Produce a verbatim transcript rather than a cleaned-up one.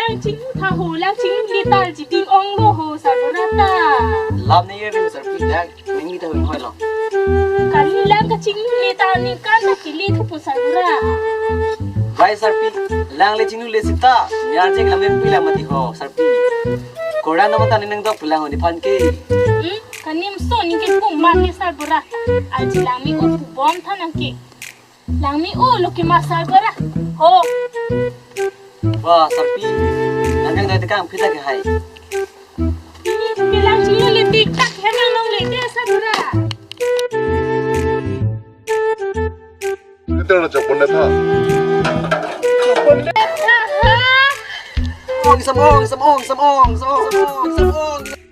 Lang chinglu tha ho, lang chinglu le ta, chiti onglo ho, sarbura ta. Lam ne ye ring sarpi, lang ningni ta hoi lo. Kali lang kachinglu le ta, ningkan ta kele thupo, sarbura. Bai sarpi, lang le chinglu le sita, nyar jek lam pi lang mati ho, sarpi. Koran nama ta ne nangdok pi lang ho nephan ke. Hmm, kanim so ningke pung mar ke, sarbura. Aji lang me-o pubom tha nangke. Lang me-o lo ke mar, sarbura. Ho. Wah, sarpi. Nang kang dai tekang pita ke hai. Ini bilang chinglu le tik tak, hemang long le de, sarbura. Kita na chapon na tha. Chapon na tha, ha? Ong, sam ong, sam ong, sam ong, sam ong, sam ong, sam ong.